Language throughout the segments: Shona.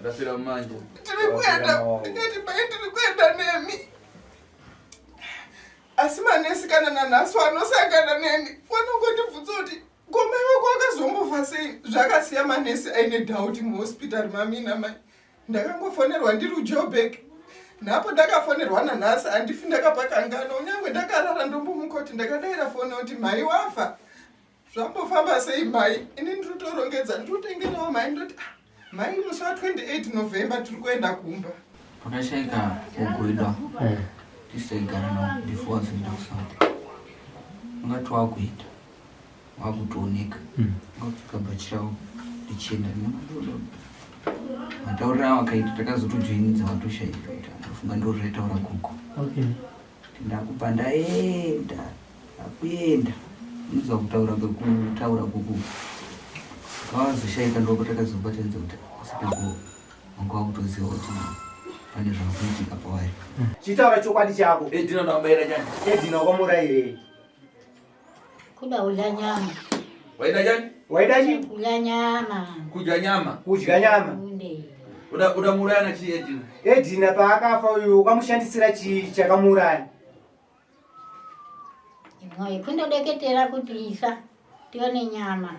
Ndafira manje. Tiri kuenda ndikati mai tiri kuenda nemi. Asi manesi kana nanhasi anosangana neni vanongondibvunza kuti ko mai vako akazombofa sei zvakasiya manesi aine doubt muhospital mamina mai. Ndakangofonerwa ndiri kuJoburg. Nhapo ndakafonerwa nanhasi handifi ndakapakangana unyangwe ndakarara ndombomuka kuti ndakadaira foni kuti mhai wafa. Zvambofamba sei mhai? Ini ndiri kutorongedza ndiri kutengerawo mhai ndoti ah, mhai musi wa 28 November tiri kuenda kumba. Pakashaika gogo eh. Tisu taigara navo before azoenda kuSouth. Ungati wakuita wakutooneka hmm. Ngakupfeka bhachi ravo richena matauriro avo akaita takazotojoinidza watoshaika kuti ndofunga ndo zvaitaura gogo. Okay. Ndakubva ndaenda akuenda unoziva kutaura kwekutaura gogo kawazoshaika ndopatakazobatanidza kuti asigogo wanga wakutoziva kuti pane zvakuitika pavari. Chitaura chokwadi chako. Edina ndamubaira chani? Edina wakamurairei? Kuda kudya nyama. Waida chani? Waida chi? Kudya nyama. Kudya nyama. Kudya nyama. Kunde. Uda uda muraya na chii Edina? Edina paakafa uyu ukamushandisira chii chakamuuraya? Imwe kundodeketera kuti isa tione nyama.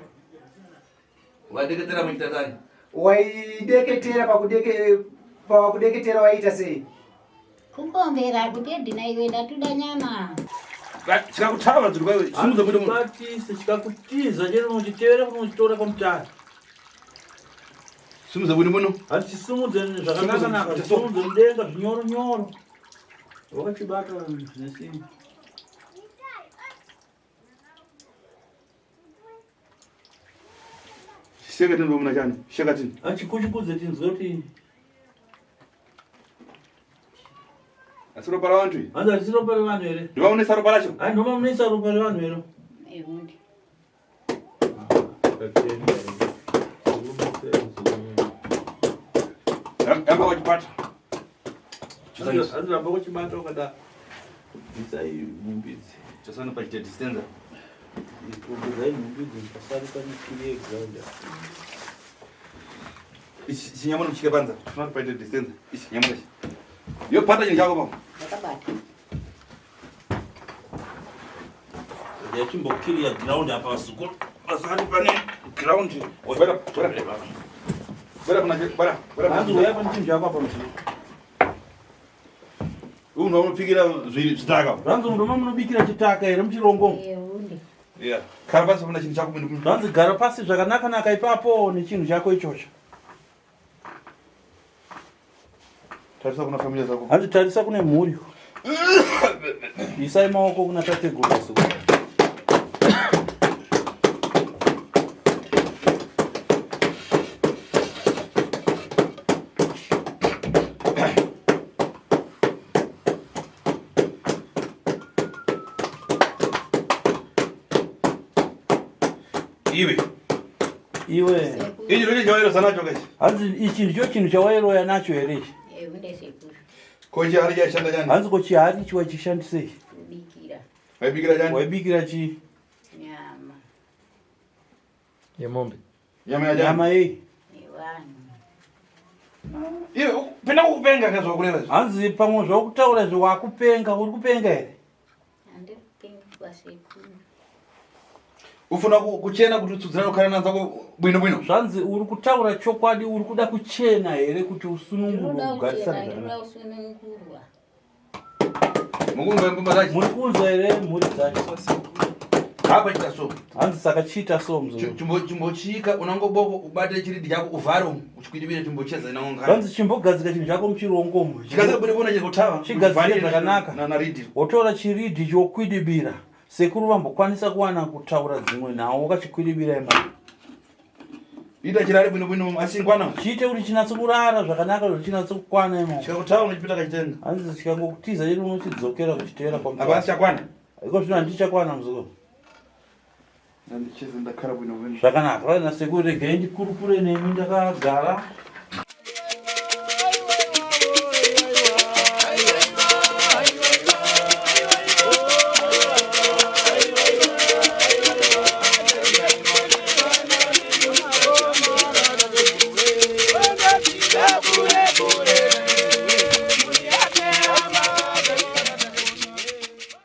Waideketera muchita kani? Waideketera pakudeke pakudeketera waiita sei? Kukombera kuti Edina iwe ndatuda nyama. Chikakutava dziri kwawe simudza kuita munhu. Batise chikakutiza chero unochitevera unochitora kwamutare. Simudza kuita munhu. Hatichisimudze zvakanaka naka, chisimudze mudenga zvinyoro nyoro. Wakachibata zvine simba. Shekatini vamuna chani? Shekatini. Achikuchikudze tinzwe kuti Asi ropa ravantu iri? Hanzi harisi ropa revanhu here? Ndivamunesa ropa racho? Hai ndomamunesa ropa revanhu here? Ehundi. Ramba wachibata. Hanzi ramba wachibata wakadaro. Bvisai nhumbi idzi. Chasana pachite distanza. Bvisai nhumbi idzi pasari pane clear ground. Ichi chinyama nomuchike panza. Chasana paite distanza. Ichi nyama ichi. Yo pata chinhu chako pa. Ndakabata. Yachimbokiriya ground apa vazukuru. Pasari pane ground. Bora bora. Bora kuna bora. Bora. Hanzi uya pane chinhu chako apa muzukuru. Uno unopikira zvitaka. Zvanzi mundoma munobikira chitaka here muchirongo? Yeah. Gara pasi pana chinhu chako munhu. Zvanzi gara pasi zvakanaka naka ipapo nechinhu chako ichocho. Tarisa kuna familia zako. Hanzi tarisa kune mhuri. Isai maoko kuna tateguru vazukuru. Iwe. Iwe. Ichi ndicho chawairosa nacho kachi. Hanzi ichi ndicho chinhu chawairoya nacho here ichi? Eh, unde sekuru. Ko chihari chaishanda chani? Hanzi ko chihari ichi waichishandisei? Kubikira. Waibikira chani? Waibikira chii? Nyama. Yemombe. Nyama ya Nyama yei? Yevanhu. Iwe penda kukupenga ka zvakureva izvi. Hanzi pamwe zvakutaura izvi wakupenga, uri kupenga here? Handikupenga kwasekuru. Ufuna kuchena kuti utsudzirane kukhala nanzako bwino bwino. Zvanzi uri kutaura chokwadi, uri kuda kuchena here kuti usunungurwe kugarisana zvakanaka? Ndinoda kusunungurwa. Muri kunzwa here mhuri dzacho? Hapa chita so. Hanzi saka chiita so mzukuru. Chimbochika unangoboko ubate chiridi chako uvhare umu uchikwidibira chimbocheza inango ngani. Hanzi chimbogadzika chinhu chako muchirongo umu. Chigadzika bwino bwino chekutava. Chigadzike zvakanaka. Na na ridi. Wotora chiridi chokwidibira. Sekuru vambokwanisa kuwana kutaura dzimwe nhau wakachikwidibira imari. Ita chirare bwino bwino asi ngwana. Chiite kuti chinatso kurara zvakanaka kuti chinatso kukwana imo. Chikakutaura unachipita kachitenga. Hanzi chikangokutiza chete unochidzokera kuchiteera kwa. Apa chakwana. Iko zvino handichakwana muzukuru. Handicheze ndakara bwino bwino. Zvakanaka. Vana sekuru regai ndikurukure nemi ndakagara.